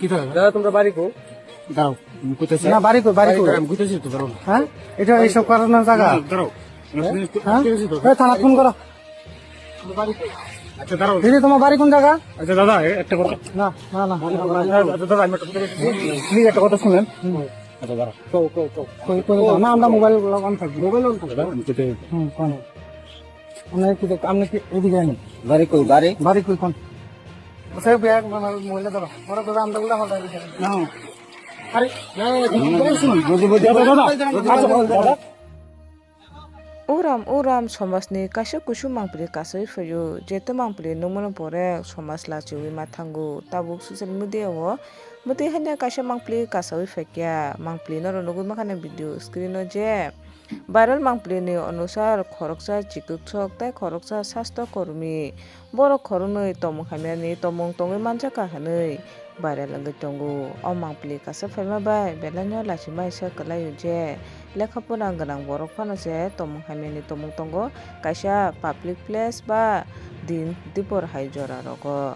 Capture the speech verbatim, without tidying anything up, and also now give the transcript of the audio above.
দাদা, তোমরা বাড়ি কো? দাঁড়াও, আমি কইতেছি। না, বাড়ি কই, বাড়ি কই? আমি কইতেছি তো, দাঁড়াও। হ্যাঁ? এটা এইসব করানোর জায়গা? না, দাঁড়াও। হ্যাঁ? এই থানাত ফোন করো। আচ্ছা, দাঁড়াও। দিদি, তোমার বাড়ি কোন জায়গা? আচ্ছা, দাদা, এ-, একটা কথা। না, না, না। আচ্ছা, দাদা, আমি একটা কথা বলছি। Please, একটা কথা শুনেন। হুম। আচ্ছা, দাঁড়াও। কও, কও, কও। কই, কই যাও? না, আমরা মোবাইল গুলো on থাকবে। মোবাইল on থাকবে? দাদা, আমি তো হুম, কোন? আমরা কি দেখ-, আমরা কি এদিকে আনি? বাড়ি কই, বাড়ি? বাড়ি কই কোন? স্যার, ব্যাগ, মোবাইল, মোবাইলটা ধরো। বড় দাদা, আমরা উল্টা পাল্টা এদিকে আনি। না। আরে, না, না, না, না, শুনুন। বুঝি, বুঝি, দাদা, দাদা। আচ্ছা, দাদা। Uram uram somajni kaisa kusu mangpili kasawi phaio, jeto mangpili nukmano pore somaj lachiwi ma thango. Tabuk social media o mwtwi haino kaisa mangpili kasawi phaikya, mangpili norok nugwi mankha na video screen o je viral mangpili ni onusar khoroksa chikitsok tei khoroksa sastho kormi. Borok khoroknwi tongmung hamyani tongmung tongwi manjakha hwnwi viral wngwi tongo. O mangpili kasak phaima bai belai no lachimai se kwlaio je lekha pora gwnang borok phano se tongmung hamyani tongmung tongo kaisa public place ba din dipor hai jora rogo.